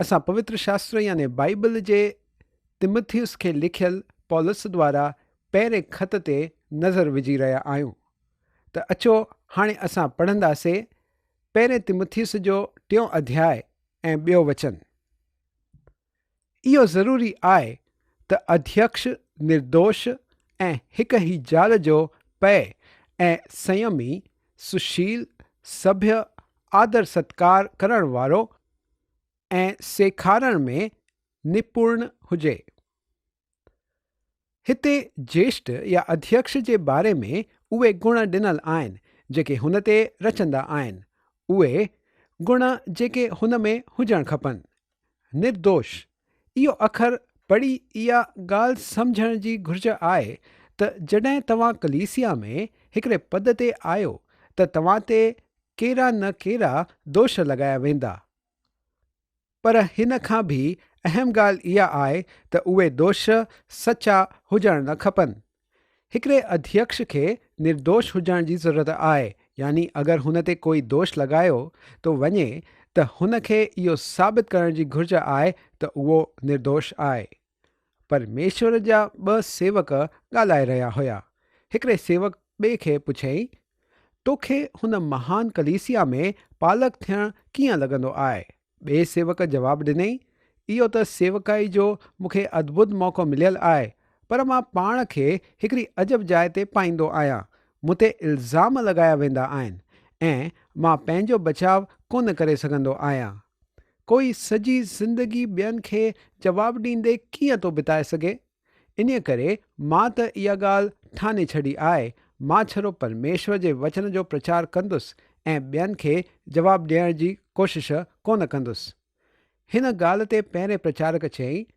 اسان پوتر شاستر يعني بائيبل جي تمٿيس کي لکيل پولس دوارا پهرين خط تي نظر وجهي رهيا آهيون. ته اچو هاڻي اسان پڙهنداسي پهرين تمٿيس جو ٽيون اڌياء ۽ ٻيو وچن. اهو ضروري آهي ته اڌيڪش نردوش ۽ هڪ ئي زال جو پيء ۽ سنيمي، سشيل، سڀيه، آدر ستڪار ڪرڻ وارو ۽ سيکارڻ ۾ نپڻ هجي. هتي جيشٺ يا اڌيڪش جي باري ۾ اهي گڻ ڏنل آهن، جيڪي هن تي رچندا آهن، اهي گڻ جيڪي هن ۾ هجڻ کپن. نردوش، اهو اکر پڙهي اها ڳالهه سمجهڻ جي گهرج آهي ته جڏهن توهان ڪليسيا ۾ هڪڙي پد تي آهيو ته توهان تي ڪهڙا نه ڪهڙا دوش لڳايا ويندا. پر هن کان به اهم ڳالهه اها آهي ته اهي دوش سچا هجڻ نه کپن. هڪڙي اڌيڪش کي نردوش هجڻ جي ضرورت آهي يعني اگر هن تي ڪوئي دوش لڳايو ٿو وڃي ته هن کي اهو ثابت ڪرڻ جي گهرج آهي ته اهو نردوش آهي. پرميشور جا ٻه سيوڪ ڳالهائي رهيا هيا. هڪڙي سيوڪ ٻئي کي پڇيائين، توکي هن مهان ڪليسيا ۾ پالڪ ٿيڻ ڪيئن لڳندو آهي؟ ٻئي سيوڪ جواب ڏنائين، اهو ته سيوڪائي جو مون کي ادڀت موقعو مليل آهي، پر مان پاڻ کي هڪڙي عجب جاء تي پائيندو آهيان. مون تي الزام لڳايا ويندا آهن ۽ مان پنهنجو بچاء ڪونه ڪري سگهندو آهيان. ڪوئي سڄي زندگي ٻين کي جواب ڏيندي ڪيئن ٿو بتائي سگهي؟ انهيء ڪري مان ته اها ڳالهه ٺاني ڇڏي آهي، مان ڇڙو پرميشور جي وچن جو پرچار ڪندس ۽ ٻين کي جواب ڏيڻ جي ڪوشش ڪونه ڪندس. هن ڳالهه تي پهرين پرچارڪ چيائين،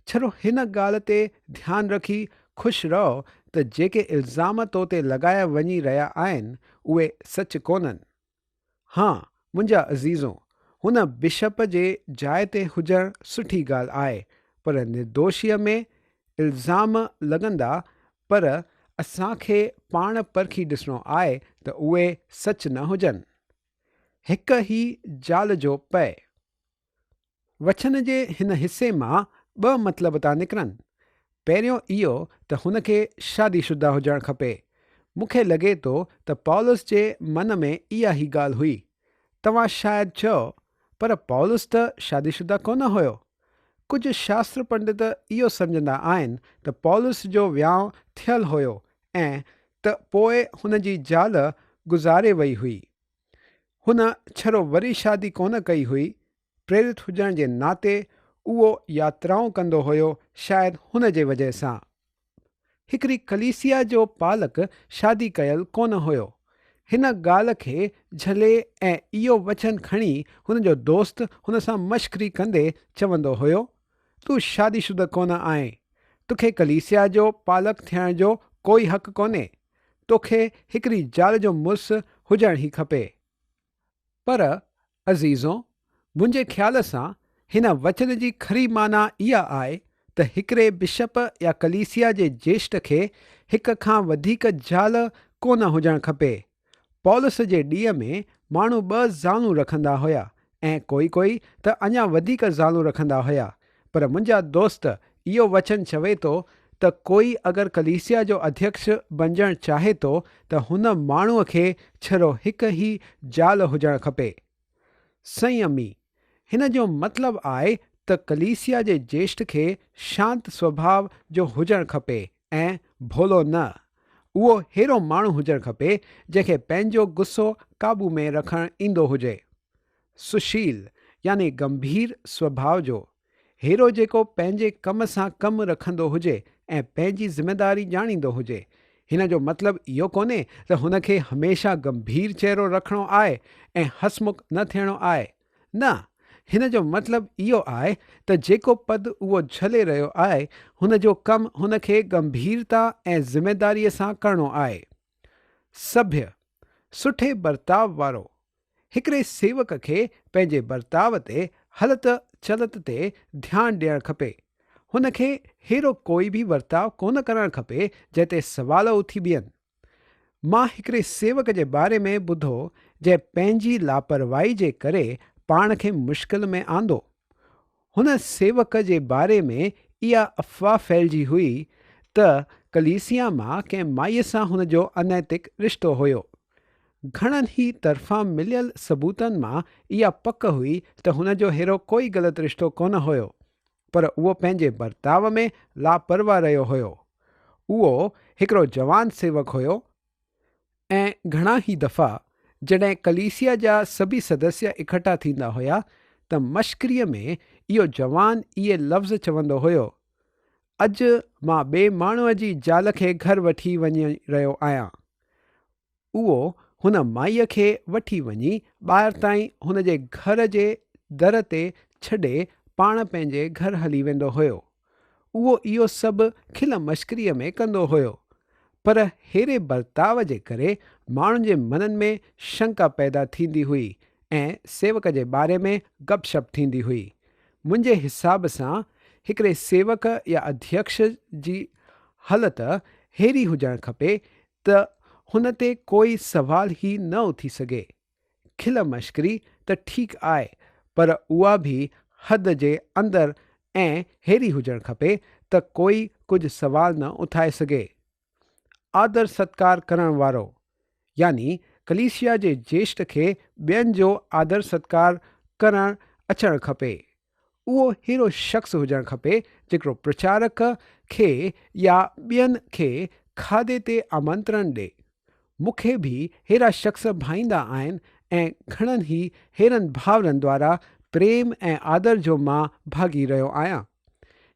ڇڙو هن ڳالهه تي ڌيان رکي خوش رهو ته جيڪي الزام تو تي لڳايا وڃي رهيا آهن، اهي سچ ڪونهن. ها، منهنجا عزيزو، هن بشپ جي جاء تي هجڻ سٺي ڳالهه آهي، پر نردوشيء ۾ الزام لڳندا، پر اسان کي پاڻ پرکي ڏسڻو آهي ته اهي سچ نه هجن. هڪ هي زال جو پيء. وچن جي هن حصي مان ٻه مطلب ٿا نڪرن. پهريون اهو ته هن کي شادي شده هجڻ کپي. مون کي لڳي ٿو ته پولس جي من ۾ اها ئي ڳالهه هئي. توهان شايد چئو، پر پولس ته شادي شده ڪونه هيو. ڪجهه شاستر پنڊت اهو سمجهندا آهن ته پولس جو ويانء ٿيل هيو ۽ ته پوء هن جي زال گذاري وئي هئي. هن ڇڙو وري شادي ڪونه ڪئي هئي، پريرت هجڻ جي ناتي اهو ياترائون ڪندو هيو شايد هن جي وجهه سان. هڪڙي ڪليسيا جو پالڪ شادي ڪيل ڪونه هيو. هن ڳالهه کي جهلي ۽ اهو وچن کڻي هن جو دوست هن سان مشڪري ڪندي چوندو هيو، تون شادي شده ڪونه آهين، توکي ڪليسيا جو پالڪ ٿيڻ جو ڪوئي حق ڪونهي. توکي هڪڙي زال جو مڙس هجڻ ئي کپي. پر عزيزو! منهنجي خيال سان هن وچن جي کري معنيٰ اها آهي ته هڪڙي بشپ يا ڪليسيا جي جيشٺ کي هڪ کان وڌيڪ زال ڪونه هجڻ کپي. پولس جي ڏينهن ۾ ماڻهو ٻه زالون رکندا هيا ۽ ڪوئي ڪوئي ته اڃا وڌيڪ زالون رکندا هيا. پر منهنجا دوست اهو وچن چوي ٿو ته ڪوئي اگر ڪليسيا جو اڌيڪش بنجڻ چاهي ٿو ته هن ماڻهوء کي ڇڙو هڪ ئي زال هجڻ کپي. سنيمي، هن جو مطلب آهي ته ڪليسيا جي جيشٺ کي شانت سوڀاء جو هجڻ کپي ۽ ڀولو نه. اهو ههڙو ماڻهو هجڻ کپي جنهن کي پنهنجو غصو قابو ۾ رکڻ ايندو هجي. سشيل يعني گنڀير سوڀاء جو، ههڙو جيڪو پنهنجي ڪم سان ڪم رکندو هجي ۽ پنهنجي ذميداري ڄاڻيندو هجي. هن جو مطلب اهو ڪونهي ته هن کي هميشه گنڀير چهرو رکڻو آهي ۽ هسمک نه ٿيڻو آهي. نه، هن جو مطلب اهو آهي ته جيڪو پد اهو جهلي رهيو آهي، هن جو ڪم هن کي ڳنڀيرتا ۽ ذميداريء سان ڪرڻو آهي. سڀيه، سٺي برتاء وارو، هڪڙي سيوڪ کي پنهنجي برتاء تي، هلت چلت تي ڌيان ڏيڻ کپي. هن کي ههڙو ڪوئي به ورتاء ڪونه ڪرڻ کپي، جنهن تي سوال اٿي بيهن. مان هڪڙي سيوڪ جي باري ۾ ٻڌو جنهن پنهنجي لاپرواهي جي ڪري پاڻ کي مشڪل ۾ آندو. هن سيوڪ جي باري ۾ اها افواهه ڦهلجي هئي ته ڪليسيا مان ڪنهن مائيء سان هن جو انيتڪ رشتو هيو. گهڻن ئي طرفان مليل ثبوتن مان اها پڪ هئي ته هن جو ههڙو ڪوئي غلط رشتو ڪونه هيو، پر اهو پنهنجي برتاء ۾ لاپرواهه رهيو هيو. اهو هڪڙو جوان سيوڪ هيو ۽ گهڻا ئي دفعا جڏهن ڪليسيا جا سڀيئي سدسيه اڪٺا ٿيندا هيا ته مشڪريء ۾ اهو جوان اهي لفظ چوندو هيو، اڄ مان ٻئي ماڻهوء جي زال کي گهر وٺي وڃي رهيو آهيان. اهو هن مائيء کي وٺي وڃي ٻاهر تائين هن جي گهر جي در تي ڇڏي پاڻ پنهنجي گهر هلي ويندو هيو. اهو اهو سڀ کل مشڪريء ۾ ڪندو هيو. پر ههڙي برتاء جي ڪري ماڻهن جي منن ۾ شنڪا پيدا ٿيندي هئي ۽ سيوڪ جي باري ۾ گپ شپ ٿيندي هئي. منهنجي حساب سان هڪڙي سيوڪ يا اڌيڪش جي هلت ههڙي هجڻ کپي ته هن تي ڪوئي سوال ئي نه اٿي سگهي. کل مشڪري ته ٺيڪ آهي پر اها به حد جي اندر ۽ ههڙي هجڻ کپي ته ڪوئي ڪجهه سوال نه اٿائي سگهي. آدر ستڪار ڪرڻ وارو يعني ڪليسيا جي جيشٺ کي ٻين جو آدر ستڪار ڪرڻ اچڻ کپي. اهو اهڙو شخص هجڻ کپي جيڪو پرچارڪ کي يا ٻين کي کاڌي تي آمنترڻ ڏي. مون کي به اهڙا شخص ڀائيندا آهن ۽ گهڻن ئي اهڙن ڀائرن دوارا پريم ۽ آدر جو مان ڀاڳي رهيو آهيان.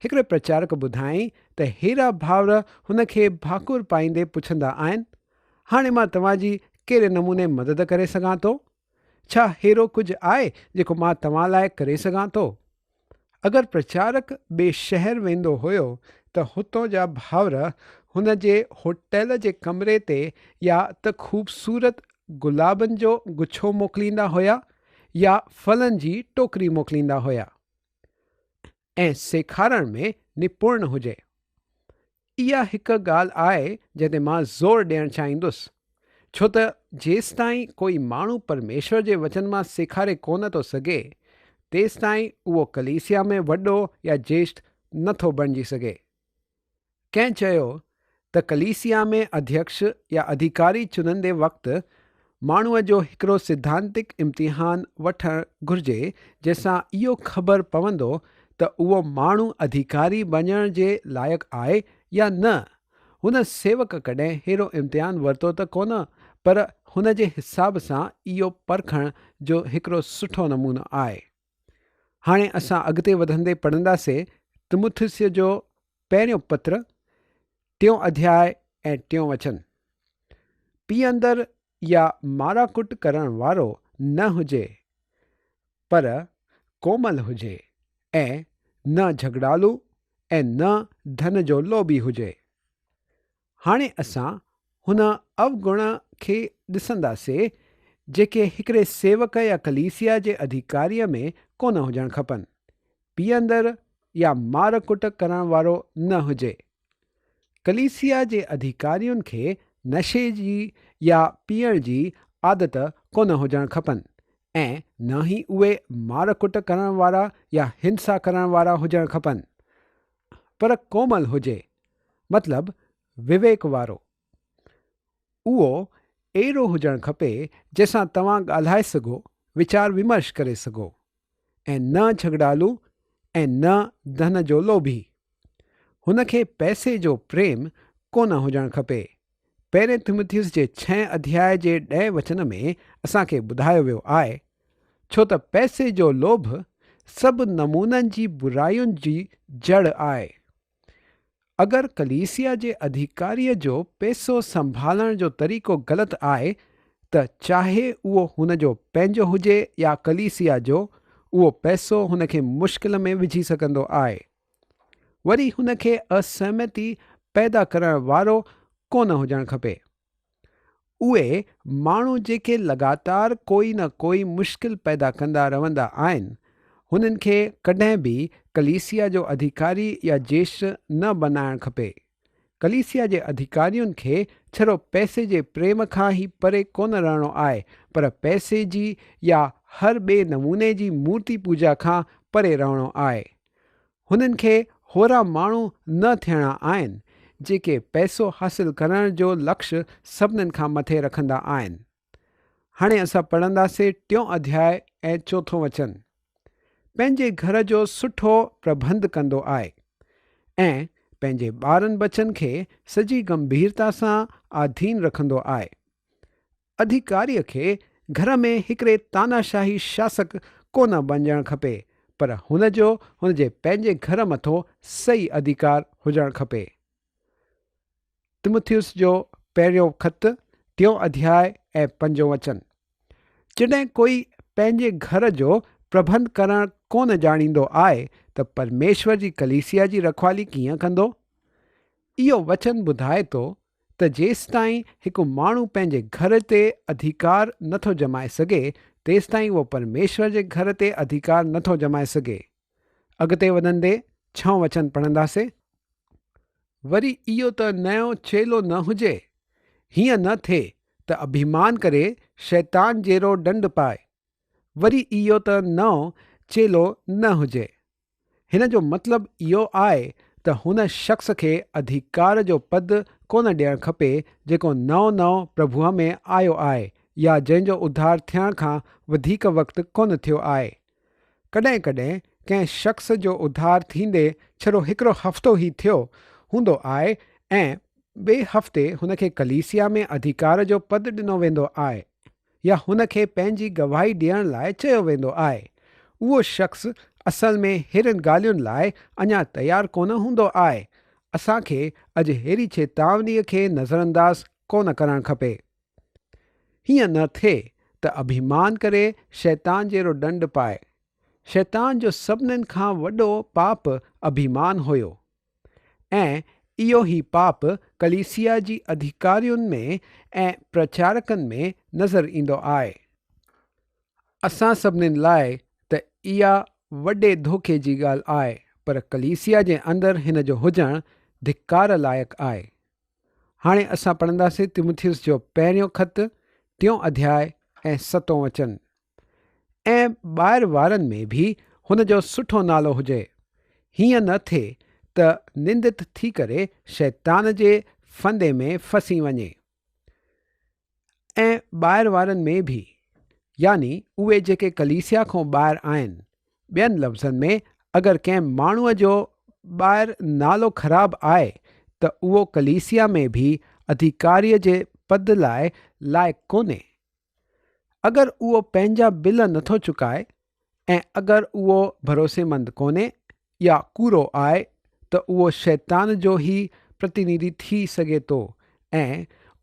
هڪڙي پرچارڪ ٻڌايائين ته اهڙا ڀائر هن کي ڀاڪر پائيندي پڇندا آهن، هاڻي مان توهان جي ڪهڙي نموني مدد ڪري سگهان ٿو؟ ڇا اهڙو ڪجهه آهي جيڪو مان توهان لاء ڪري سگهان ٿو؟ اگر پرچارڪ ٻئي شهر ويندو هيو ته هتون جا ڀائر هن جي هوٽل جي ڪمري تي يا ته خوبصورت گلابن جو گڇو موڪليندا هيا يا ڦلن جي ٽوڪري موڪليندا هيا. ۽ سيکارڻ ۾ نپڻ هجي. اها هڪ ڳالهه آهي جنهن تي مان زور ڏيڻ چاهيندس، ڇو ته جيستائين ڪوئي ماڻهو پرميشور جي وچن مان سيکاري ڪونه ٿو سگهي، تيستائين اهو ڪليسيا ۾ وڏو يا جيشٺ نه ٿو بڻجي سگهي. ڪنهن چيو ته ڪليسيا ۾ اڌيڪش يا اڌيڪاري چنندي وقت ماڻهوء جو هڪڙو سڌانتڪ امتحان وٺڻ گهرجي جنهن سان اهو خبر پوندو ته اهو ماڻهو اڌيڪاري بڻجڻ جي لائق آهي يا نه. هن سيوڪ ڪڏهن ههڙو امتحان ورتو ته ڪونه پر هن جي حساب سان اهو پرکڻ جو هڪڙو سٺو نمونو آهي. هاڻي اسان اڳتي وڌندي پڙهنداسي تمٿسيء جو پهريون پتر، ٽيون اڌياء ۽ ٽيون وچن. پيئندڙ يا ماراڪٽ ڪرڻ وارو نه هجي، پر ڪومل هجي ۽ نه جهڳڙالو ۽ نه ڌن جو لوڀي هجي. هاڻي اسان هن اوگڻ کي ڏسنداسي جيڪي هڪڙي سيوڪ يا ڪليسيا جي اڌيڪاريء ۾ ڪونه هجڻ کپن. پيئندڙ يا مار ڪٽ ڪرڻ وارو نه هجي. ڪليسيا جي اڌيڪارين کي نشي جي يا پيئڻ جي عادت ڪونه هجڻ کپن ۽ نه ئي اهي مار ڪٽ ڪرڻ وارا يا هنسا ڪرڻ وارا هجڻ کپن. پر ڪومل هجي، مطلب وويڪ وارو. اهو اهڙو هجڻ کپي جنهن سان توهان ڳالهائي سگهو، ويچار ومرش ڪري سگهو ۽ نه جهڳڙالو ۽ نه ڌن جو لوڀي. هن کي پئسي جو پريم ڪونه هجڻ کپي. پهرين تيموٿيس جي ڇهين اڌياء جي ڏهين وچن ۾ اسان کي ٻڌايو ويو آهي، ڇو ته پئسي جو لوڀ سڀ نمونن جي براين جي جڙ آهي. اگر ڪليسيا جي اڌيڪاريء جو پئسو سنڀالڻ جو طريقو غلط آهي ته چاهي اهو هن جو پنهنجو هجي يا ڪليسيا جو، اهو پئسو هن کي مشڪل ۾ وجهي سگهندو آهي. وري هن کي اسهمتي پيدا ڪرڻ وارو ڪونه هجڻ کپي. اهي ماڻهو جيڪي لڳاتار ڪوئي نه ڪوئي مشڪل پيدا ڪندا رهندا آهن، هنن کي ڪڏهن به ڪليسيا جو اڌيڪاري يا جيشٺ نه بنائڻ کپي. ڪليسيا جي اڌيڪارين کي ڇڙو پئسي جي پريم کان ئي پري ڪونه رهڻو آهي، پر پئسي جي يا هر ٻئي نموني جي مورتي پوڄا کان پري رهڻو آهي. هنن کي هورا ماڻهو نه ٿيڻا آهن، جيڪي پئسو حاصل ڪرڻ جو لڪش سڀنين کان مٿي رکندا آهن. هاڻي اسان پڙهنداسين ٽيون اڌياء ۽ چوٿون وچن. پنهنجي گهر جو سٺو پرٻنڌ ڪندو آهي ۽ پنهنجي ٻارن ٻچن کي سڄي گنڀيرتا سان آڌين رکندو آهي. اڌيڪاريء کي گهر ۾ هڪڙي تاناشاهي شاسڪ ڪونه بنجڻ کپي، پر هن جو هن جي پنهنجي گهر مٿو صحيح اڌيڪار هجڻ کپي. تمٿيس جو پهريون خط، ٽيون اڌياء ۽ پنجون وچن. جڏهن ڪوئي پنهنجي گهر جو پرٻنڌ ڪرڻ ڪونه ڄاڻيندو آهي ته پرميشور جي ڪليسيا جي رکوالي ڪيئن ڪندو؟ اهو وچن ٻڌائي ٿو ته جيستائين هڪ ماڻهو پنهنجي گهر تي اڌيڪار نٿو ڄمائي سگهي، تيستائين اهو پرميشور جي گهر تي اڌيڪار نٿو ڄمائي سگهي. اڳتي وڌندي ڇهون وچن پڙهنداسين. وري اهو ته نئون چيلو نه هجي، هيئن نه ٿئي ته اڀيمان ڪري شيطان جهڙو ڏنڊ پائي. وري اهو ته نئون چيلو نه هجي. هن جو مطلب اهو آهي ته هن شخص کي اڌيڪار جو پد ڪونه ڏيڻ کپي جيڪو نئون نئون پرڀوء ۾ آيو آهي يا جنهن جو اڌار ٿيڻ کان وڌيڪ وقت ڪونه ٿيو آهي. ڪڏهن ڪڏهن ڪنهن شخص جو اڌار ٿيندي ڇڙو هڪڙو هفتو ئي ٿيو هوندو آهي ۽ ٻئي هفتي هن کي ڪليسيا ۾ اڌيڪار جو پد ڏنو ويندو آهي. يا هن کي پنهنجي گواهي ڏيڻ لاء چيو ويندو آهي. اهو شخص اصل ۾ ههڙين ڳالهين لاء اڃا تيار ڪونه هوندو آهي. اسان کي اڄ ههڙي چيتاونيء کي نظرانداز ڪونه ڪرڻ کپي. هيئن نه ٿئي ته اڀيمان ڪري شيطان جهڙو ڏنڊ پائي. شيطان جو سڀنين کان وڏو پاپ اڀيمان هيو. ۽ اهو ئي پاپ ڪليسيا جي اڌيڪارين ۾ ۽ پرچارڪن ۾ نظر ايندو آهي. اسان سڀنين لاء ته اها وڏي ڌوڪي جي ڳالهه آهي، پر ڪليسيا جي اندر هن جو هجڻ ڌڪار لائق آهي. هاڻي اسان پڙهنداسين تيموٿيس جو پهريون خط، ٽيون اڌياء ۽ ستون وچن. ۽ ٻاهر وارن ۾ به هن جو سٺو نالو هجي، هيئن نه ٿئي ته نندت ٿي ڪري شيطان جي ڦندي ۾ ڦسي وڃي. ۽ ٻاهر وارن ۾ به، يعني اهي جيڪي ڪليسيا کان ٻاهر آهن. ٻين لفظن ۾ اگر ڪنهن ماڻهوء جو ٻاهر نالو خراب آهي ته اهو ڪليسيا ۾ به اڌيڪاريء جي پد لاء لائق ڪونهي. اگر اهو پنهنجا بل نٿو چڪائي ۽ اگر اهو ڀروسيمند ڪونهي يا ڪوڙو آهي ته اهو شيطان جو ئي پرتينڌي ٿي سگهي ٿو ۽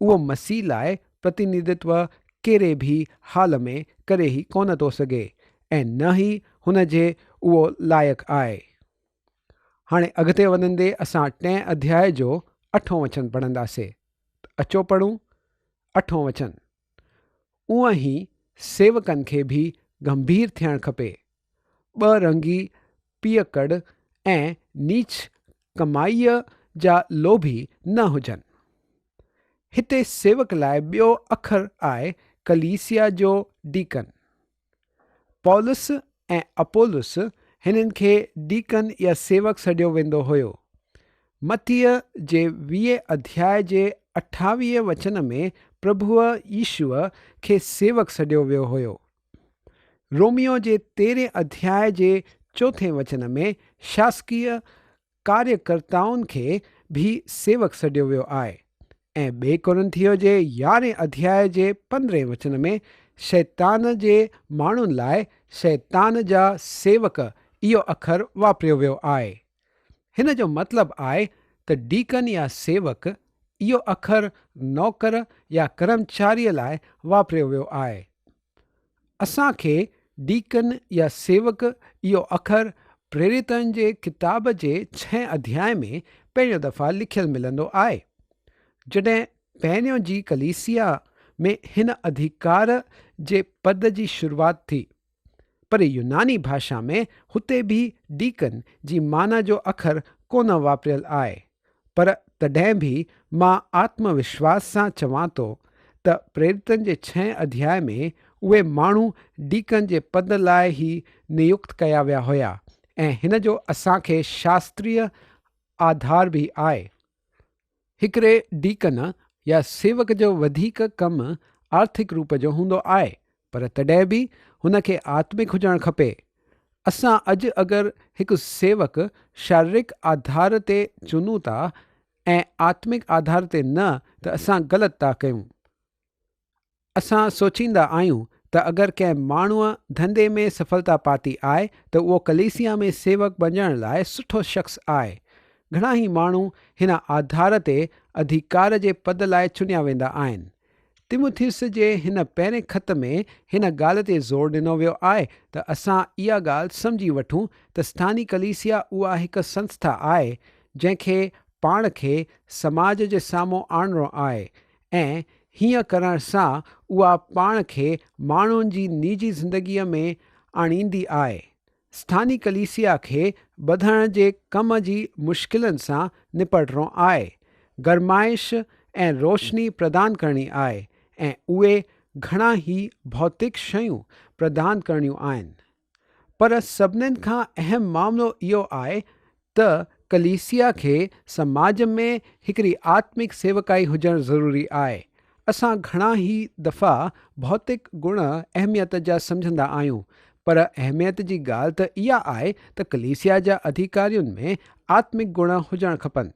اهو مسيح لاء پرتينڌتو ڪهڙي به حال ۾ ڪري ئي ڪونه ٿو سگهي ۽ نه ئي هن جي اهو لائق آهي. هاڻي اڳتي وڌندي اسان ٽئين اڌياء جو اٺون وچن پڙهنداسي. ته اچو پڙهون اٺون وچن. اونئن ئي سيوڪن کي به گنڀير ٿيڻ کپي. ٻه رنگي پيئڪڙ ۽ نيچ ڪمائيء جا لوڀي نه هجن. هتي سيوڪ لاء ٻيو اکر آهي ڪليسيا جو ڊيڪن. پولس ۽ اپولس هنن کي ڊيڪن يا سيوڪ سڏيو ويندو هيو. متيء جي ويهين اڌياء جي اٺاويهين وچن ۾ پرڀوء يسوع کي سيوڪ سڏيو ويو هيو. روميو جي تيرهين اڌياء جي چوٿين وچن ۾ شاسڪيه ڪاريڪرتائن کي به سيوڪ سڏيو ويو آهي ۽ ٻئي ڪورنٿيو جي يارهين اڌياء جي پندرهين وچن ۾ شيطان جي ماڻهن لاء شيطان جا سيوڪ اهو اکر واپريو ويو آهي. هن جو مطلب آهي ته ڊيڪن يا سيوڪ اهو اکر نوڪر يا ڪرمچاريء لاء واپريو ويو آهي. اسان کي ڊيڪن يا سيوڪ اهو اکر پريريتن جي ڪتاب جي ڇهين اڌياء ۾ پهريون دفعا لکيل ملندو آهي. جڏهن پهريون جي ڪليسيا ۾ هن اڌيڪار جي پد جي شروعات ٿي. پر يوناني ڀاشا ۾ هتي به ڊيڪن جي معنيٰ جو اکر ڪونه واپريل آهي. پر تڏهن به مان آتم وشواس سان چوان ٿو ته پريريتن جي ڇهين اڌياء ۾ اهي ماڻهو ڊيڪن جي پد لاء ئي نيوڪت ڪيا ويا هيا ۽ هن جو اسان کي شاستريه آڌار به آهي. هڪڙي ڊيڪن يا سيوڪ جو وڌيڪ ڪم آرٿڪ روپ جو هوندو آهي، پر تڏهن به هن کي آتمڪ هجڻ کپي. اسان اڄ اگر هڪ سيوڪ شاريرڪ آڌار تي چونون ٿا ۽ آتمڪ آڌار تي نه ته اسان غلط ٿا ڪيون. اسان سوچيندا آهيون ته اگر ڪنهن ماڻهوء ڌنڌي ۾ سڦلتا پاتي آهي ته اهو ڪليسيا ۾ سيوڪ بنجڻ لاء سٺو شخص آهي. گهڻا ئي ماڻهو هن آڌار تي اڌيڪار جي پد لاء چنيا ويندا آهن. تيموٿيس جي هن پهرين خط ۾ هن ڳالهه تي زور ڏنو ويو آهي ته اسان اها ڳالهه سمجهي وٺون ته اسٿاني ڪليسيا اها هڪ سنسٿا آهي جنهن کي پاڻ کي سماج جي سامهون آڻڻو آهي ۽ هيئن ڪرڻ سان اها پاڻ کي ماڻهن جي نجي زندگيء ۾ آڻيندي آهي. اسٿاني ڪليسيا کي ٻڌڻ جي ڪم جي مشڪلن سان نپٽڻو آهي، گرمائش ۽ روشني پردان ڪرڻي آهي ۽ اهي گهڻا ئي ڀوتڪ شيون پردان ڪرڻيون آهن. پر سڀنين کان اهم معاملو اهو آهي ته ڪليسيا کي سماج ۾ هڪڙي آتمڪ سيوڪائي هجڻ ضروري آهي. اسان گهڻا ئي دفعا ڀوتڪ گڻ اهميت جا سمجهندا آهيون، پر اهميت جي ڳالهه ته اها آهي ته ڪليسيا جا اڌيڪارين ۾ آتمڪ گڻ هجڻ کپن.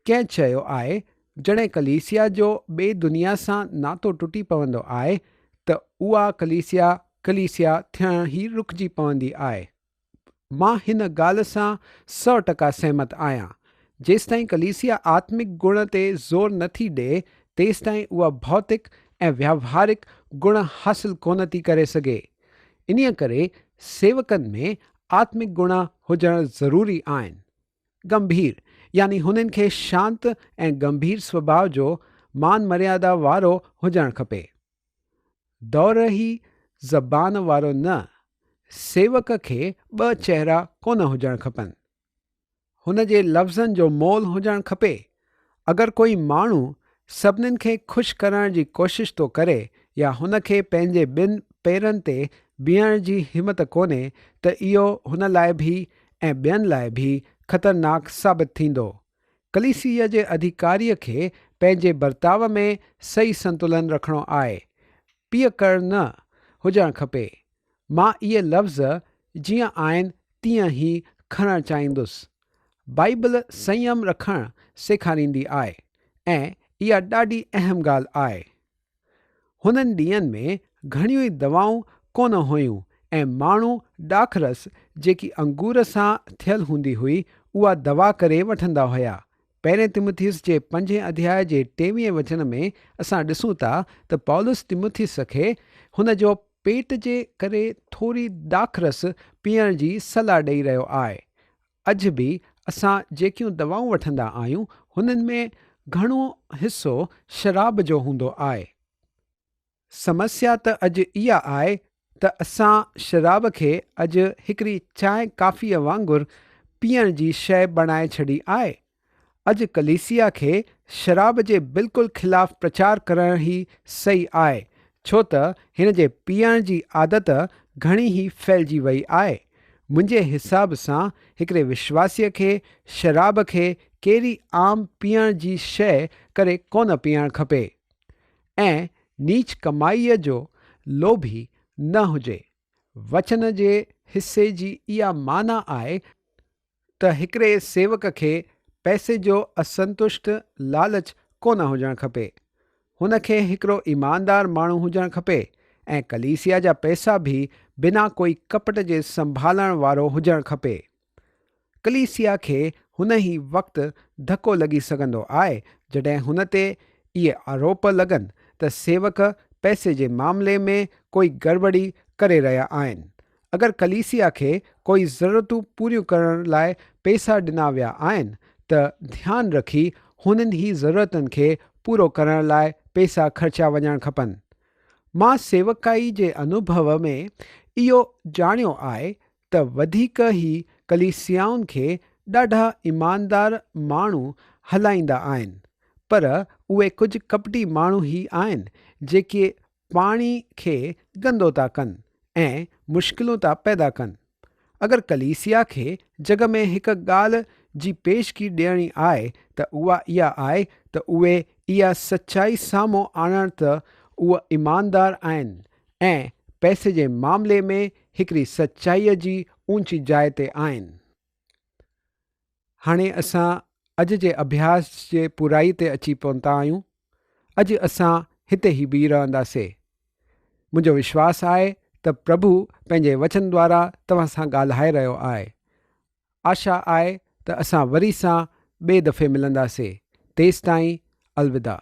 ڪنهن چيو آهي، جڏهن ڪليسيا جو ٻي دنيا سان ناتو ٽٽي پوندو آهي ته اها ڪليسيا ڪليسيا ٿيڻ ئي رڪجي پوندي آهي. مان هن ڳالهه سان 100% سهمت آهيان. جيستائين ڪليسيا آتمڪ گڻ تي زور نه ٿي ڏئي، تيستائين اها ڀوتڪ ۽ ويوهارڪ گڻ حاصل ڪونه ٿي ڪري سگهي. انهيء ڪري سيوڪن ۾ آتمڪ گڻ هجڻ ضروري آهن. گنڀير، يعني هنن کي شانت ۽ گنڀير سوڀاء جو مان مريادا وارو هجڻ کپي. دورهي زبان وارو نه، سيوڪ کي ٻه چهرا ڪونه هجڻ کپن. هن جي لفظن جو مول هجڻ کپي. اگر ڪوئي ماڻهو سڀنين کي خوش ڪرڻ جي ڪوشش ٿو ڪري يا هن کي پنهنجي ٻن پيرن تي بيهڻ جي همت ڪونهي ته اهو هن لاء به ۽ ٻين لاء به خطرناڪ ثابت ٿيندو. ڪليسيا جي اڌيڪاريء کي پنهنجي برتاء ۾ صحيح سنتلن رکڻو آهي. پيئڪڙ نه هجڻ کپي. مان اهي لفظ جيئن آهن تيئن ئي کڻڻ چاهيندس. بائيبل سنيم رکڻ سيکاريندي آهي ۽ اها ڏاڍي اهم ڳالهه آهي. هنن ڏينهن ۾ گهڻيون ئي دوائون ڪونه هيون ۽ ماڻهو ڏاکرس جيڪي انگور سان ٿيل هوندي هئي، اها دوا ڪري وٺندا هيا. پهرين تيموٿيس جي پنجين اڌياء جي ٽيويهين وچن ۾ اسان ڏسون ٿا ته پولس تيموٿيس کي هن جو پيٽ جي ڪري ٿوري ڏاکرس پيئڻ جي صلاح ڏئي رهيو آهي. اڄ به اسان جيڪيون دوائون وٺندا آهيون، هنن ۾ گهڻو حصو شراب جو هوندو آهي. سمسيا ته اڄ اها آهي ته اسان شراب کي اڄ هڪڙي چانهه ڪافيء وانگر پيئڻ جي شيء بڻائي ڇڏي آهي. اڄ ڪليسيا کي شراب جي بلڪل خلاف پرچار ڪرڻ ئي صحيح آهي، ڇو ته هن جي پيئڻ جي عادت گهڻي ئي ڦهلجي وئي آهي. منهنجي حساب سان هڪڙي وشواسيء کي شراب کي ڪهڙي عام پيئڻ جي شيء ڪري ڪونه پيئڻ کپي ۽ نيچ ڪمائيء جو لوڀي نه هجي. وچن جي حصي جي اها معنيٰ آهي ته هڪڙي سيوڪ کي پئسي جو اسنتشٽ لالچ ڪونه هجڻ کپي. هن کي هڪڙو ايماندار ماڻهو هجڻ کپي ۽ ڪليسيا جا پئسا به بنا ڪوئي ڪپٽ جي سنڀالڻ وارو هجڻ کپي. ڪليسيا کي هن ئي وقت ڌڪو لڳي سگهندو آهي جڏهن هن تي اهي آروپ لڳن ته سيوڪ پئسي جي معاملي ۾ ڪوئي گڙٻڙي ڪري رهيا آهن. اگر ڪليسيا کي ڪوئي ضرورتون پوريون ڪرڻ لاء پئسا ڏنا ويا آهن ته ڌيان رکي هنن ئي ضرورتن کي پورو ڪرڻ لاء پئسا خرچيا وڃڻ کپن. مان سيوڪائي جي انوڀو ۾ اهو ڄاڻيو آهي ته وڌيڪ ئي ڪليسيائن کي ڏاڍا ايماندار ماڻهو هلائيندا آهن پر اهي ڪجهه ڪپٽي ماڻهو ئي آهن جيڪي پاڻي کي گندو ٿا ڪن ۽ مشڪلون ٿا پيدا ڪن. اگر ڪليسيا کي جڳ ۾ هڪ ڳالهه جي پيشگي ڏيڻي آهي ته اها اها آهي ته اهي اها سچائي سامهون آڻڻ ته اهي ايماندار آهن ۽ پئسي جي معاملي ۾ هڪڙي سچائيء جي اونچي جاء تي آهن. هاڻي اسان اڄ جي اڀياس جي پورائي تي اچي پهتا آهيون. اڄ اسان هتي ئي بيهي رهنداسي. منهنجو وشواس آهي ته پرڀو پنهنجي وچن دوارا توهان سان ڳالهائي رهيو آهي. آشا آهي ته اسان وري سان ٻئي دفعي ملنداسي. تيستائين الوداع.